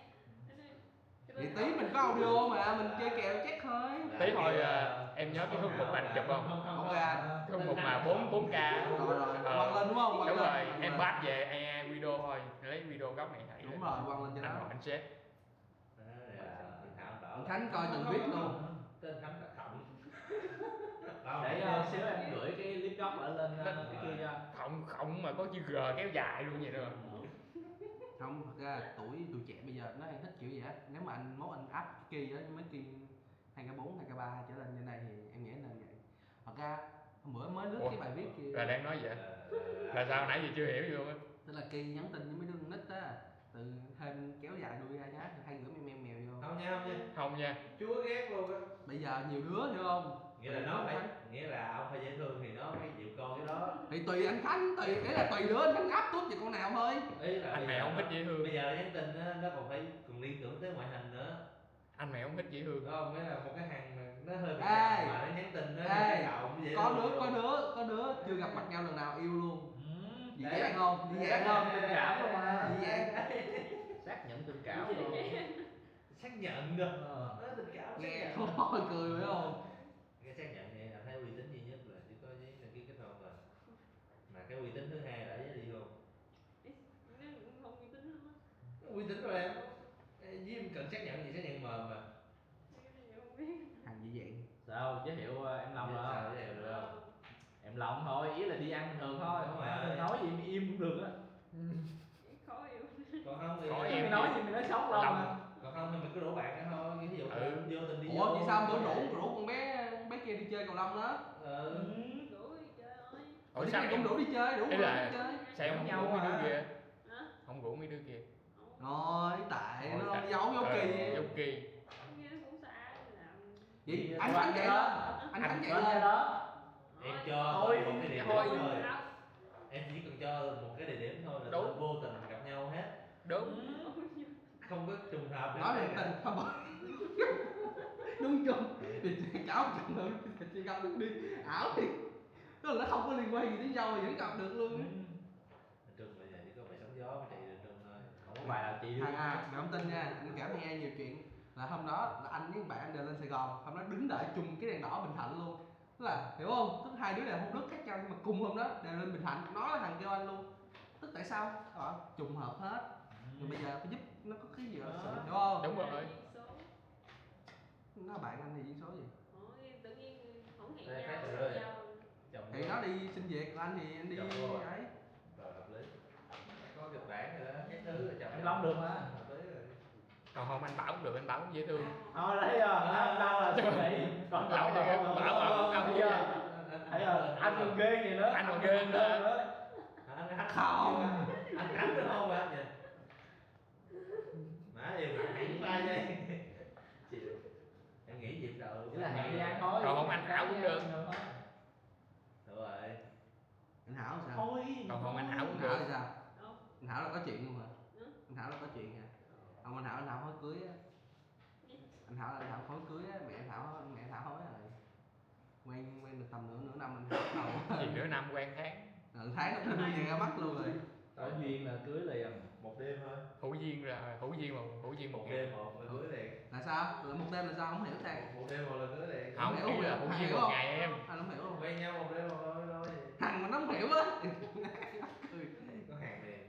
Thì tí mình có audio mà mình chơi kèo check thôi. Tí hồi à, em nhớ cái Hưng một bạn chụp không? Ok anh. Hưng một mà bốn bốn k. Rồi rồi. Ờ, Quăng lên đúng không? Quăng Đúng lên. Rồi, Quăng em lên. Bắt về ai ai video thôi, lấy video gốc này. Đúng rồi, quăng lên cho Anh nó. Hỏi anh sếp. Đó là Thảo Bảo. Khánh coi từng clip luôn. Tên Khánh là Thảo. Để uh, xíu em gửi cái clip gốc ở lên uh, cái kia cho. Không không mà có chữ G kéo dài luôn vậy đó. Không, thật ra tuổi tụi trẻ bây giờ nó hay thích kiểu vậy á. Nếu mà anh mốt anh áp cái kia á, mấy kia hai k bốn, hai k ba trở lên như này thì em nghĩ nên vậy. Thật ra hôm bữa mới lướt Ủa? Cái bài viết kia. Là đang nói vậy? Ờ, Là sao nãy giờ chưa hiểu gì luôn á? Tức là Kỳ nhắn tin với mấy đứa con nít á, từ thêm kéo dài đuôi ra nhá, hai gửi mèo mèo mèo vô. Không nha, không nha. Không nha. Chúa ghét luôn á. Bây giờ nhiều đứa, hiểu không? Nghĩa là nó phải, nghĩa là ông phải dễ thương thì nó mới chịu coi cái đó. Thì tùy anh Khánh, tùy, ý là tùy đứa, anh Khánh áp tút cho con nào thôi. Ý là Anh bây mẹ giờ không thích dễ thương. Bây giờ nó nhắn tin á, nó còn phải còn liên tưởng tới ngoại hình nữa. Anh mẹ không thích dễ thương. Không, nghĩa là một cái hàng mà nó hơi bị Ê. Mà nó nhắn tin nó Ê, thì cậu cũng dễ có thương đứa luôn. Có đứa có đứa chưa gặp mặt nhau lần nào yêu luôn. Ừ. Dễ Đấy. dàng không? Dễ dàng không? Tình cảm luôn mà. Dễ dàng. Xác nhận tình cảm luôn. Xác nhận được. Ờ. Nó tình cảm xác Nghe nhận. Thôi, cười phải không? Cái xác nhận này là thấy uy tín duy nhất là chỉ có giấy đăng ký kết hôn rồi. Mà cái uy tín thứ hai là giấy ly hôn. Nó cũng không uy tín lắm á. Uy tín rồi em. Ê, với em cần xác nhận gì, xác nhận mờ mà. Cái này không biết. Hàng dị dạng. Sao giới thiệu uh, em Long Sao rồi? Giới thiệu được không? Em Long thôi, ý là đi ăn bình thường thôi. Đúng Mà rồi. nói gì mà im cũng được á. Khó hiểu. Còn không thì Khó Mày em. Nói gì mày nói xấu Long Lòng. mà. Còn không thì mình cứ rủ bạn thôi, ví dụ Ừ. Vô Tình đi Ủa vô. Vậy sao bữa rủ rủ con bé bé kia đi chơi cầu lông đó? Ừ. Đủ đi chơi thôi. Ủa Sao Vậy cũng em đủ đi chơi, đủ Ý đi là chơi. Sao em không Nhau rủ mấy hả? Đứa kia? Hả? Không rủ mấy đứa kia. Không. Rồi tại Ôi, nó tại- giấu dấu Ờ, Kỳ. Dấu Kỳ. Nghe nó cũng xa ai làm. Vậy Vậy anh thôi Khánh chạy đó. lên. Anh Khánh chạy Có lên. Đó. Em cho Thôi, một cái địa điểm thôi. Thôi. Đâu. Em chỉ cần cho một cái địa điểm thôi là Đúng. Vô Tình gặp nhau hết. Đúng. Không có trường hợp Nói là tình không. Đúng chung. Thì chị cáo chồng nữa, chị gặp được đi ảo thì tức là nó không có liên quan gì đến nhau mà vẫn gặp được Ừ. Luôn. Trường là vậy, chỉ có phải sóng gió mà chạy đường trường thôi. Không có bài nào chị Thằng à, để không tin nha, anh kể nghe nhiều chuyện. Là hôm đó là anh với bạn anh đều lên Sài Gòn, hôm đó đứng đợi chung cái đèn đỏ Bình Thạnh luôn. Tức là, hiểu không? Tức hai đứa này hôm trước khác nhau nhưng mà cùng hôm đó đều lên Bình Thạnh, nó là thằng kêu anh luôn. Tức tại sao? Ờ, trùng hợp hết. Rồi bây giờ phải giúp nó có cái gì đó, Ờ. Hiểu không? Đúng rồi. Nó bạn anh thì duyên số gì? Ủa, tự nhiên không hẹn Đây, nhau khác với rồi. Nhau. Chồng Thì nó đi xin việc, còn anh thì anh đi Chồng cô à? Ấy. Rồi hợp lý. Có kịch bản rồi đó, cái thứ là chồng Anh Long được mà. Hợp lý rồi. Còn không anh Bảo cũng được, anh Bảo cũng dễ thương. Thôi đấy rồi, anh Long là suy nghĩ. Còn Bảo thì Long Bảo, Bảo, Bảo, bây giờ. Thấy rồi, anh còn ghê gì nữa. Anh còn ghê nữa. Anh Không. Anh Khánh được không anh vậy? Má em hãy ba giây. Chịu. Em nghĩ dịp đầu. Chỉ là hẹn đi ăn thôi. Còn không anh Hảo cũng được. Đúng rồi. Anh Hảo sao? Thôi. Còn không anh Hảo cũng Anh Hảo được. Thì sao? Đâu? Anh Hảo là có chuyện luôn hả? Hả? Anh Hảo là có chuyện hả? Không, anh Hảo, anh Hảo hỏi cưới á. Anh Hảo, anh Hảo hỏi cưới á, mẹ anh Hảo, mẹ anh Hảo hỏi rồi. Quen quen được tầm nửa nửa năm anh Hảo đầu. Gì nửa năm quen tháng. Nửa tháng nó đưa về ra mắt luôn rồi. Có duyên là cưới là một đêm thôi. Hữu duyên là hữu duyên mà hữu duyên một Một ngày. Đêm một là cưới liền. Là sao? Là một đêm là sao, không hiểu thằng. Một đêm một là cưới liền. Không, Không ý hiểu là luôn. hữu Không duyên hiểu một luôn. Ngày em. Anh không hiểu luôn. Quen nhau một đêm một thôi nói gì. Thằng mà nó không hiểu á. Có hàng liền.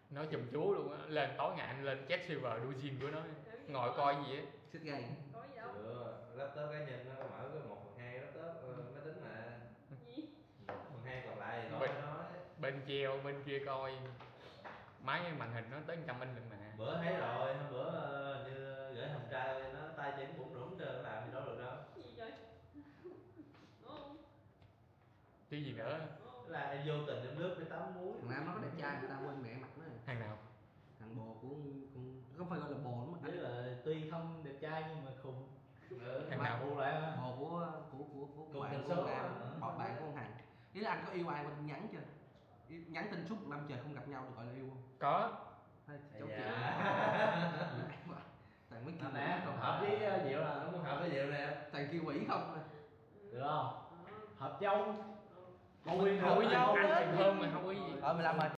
Nó chùm chú luôn á, lên tối ngày anh lên check server đu zing của nó, ngồi coi gì á. Xích gay. Có gì đâu. Laptop cá nhân nó mở có một phần hai laptop ờ, máy tính mà. Gì? Phần hai còn lại thì Bên- nói nói. Bên kia bên kia coi máy màn hình nó tới trăm inch lận mà. Bữa thấy rồi, hôm bữa ờ, như gửi hồng trai nó tay chân cũng rủng trơn làm gì đâu được đâu. Gì vậy? Đúng không? Chứ gì nữa. Là em vô tình em lướt cái tấm muối. Thằng Nam nó có đẹp trai, người ta quên mẹ mặt nó. Thằng nào? Thằng bồ của con, không phải gọi là bồ lắm mà. Với là tuy không đẹp trai nhưng mà khùng. Ừ, Thằng mặt nào? khùng lại. Bồ của của của của Cùng bạn tần của số con Nam, hả? Bồ bạn của con Hằng. Ý là anh có yêu ai qua tin nhắn chưa? Yêu- Nhắn tin suốt một năm trời không gặp nhau được gọi là yêu không? Có. Hay, chống Dạ. Kiệt. Tại mới Nè, kêu nè, không hợp với ờ, Diệu là nó muốn hợp với Diệu nè. Toàn kêu quỷ không à. Được không? Ờ. Hợp châu. Ờ. Ui, Không có gì, hợp anh châu. Thành hơn mà không có gì. Ờ, mười lăm rồi.